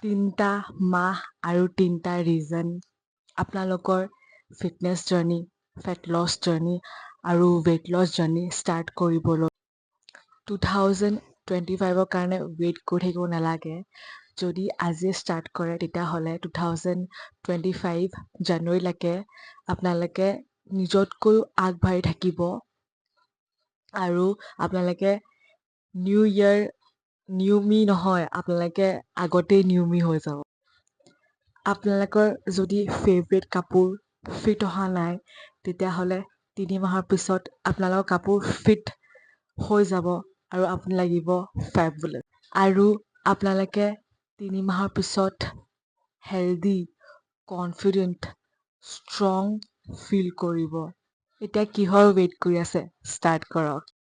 3টা মাহ আৰু 3টা ৰিজন আপোনালোকৰ fitness journey, fat loss journey আৰু ৱেইট লছ জাৰ্ণি ষ্টাৰ্ট কৰিবলৈ। 2025ৰ কাৰণে ৱেইট কৰি থাকিব নালাগে। যদি আজিয়ে ষ্টাৰ্ট কৰে, তেতিয়াহ'লে 2025 জানুৱাৰীলৈকে আপোনালোকে নিজতকৈও আগবাঢ়ি থাকিব আৰু আপোনালোকে নিউ ইয়েৰ নিউ মি নহয়, আপোনালোকে আগতেই নিউ মি হৈ যাব। আপোনালোকৰ যদি ফেভৰেট কাপোৰ ফিট অহা নাই, তেতিয়াহ'লে 3 মাহৰ পিছত আপোনালোকৰ কাপোৰ ফিট হৈ যাব আৰু আপুনি লাগিব ফেবুলাছ। আৰু আপোনালোকে 3 মাহৰ পিছত হেল্ডি, কনফিডেণ্ট, ষ্ট্ৰং ফিল কৰিব। এতিয়া কিহৰ ৱেইট কৰি আছে? ষ্টাৰ্ট কৰক।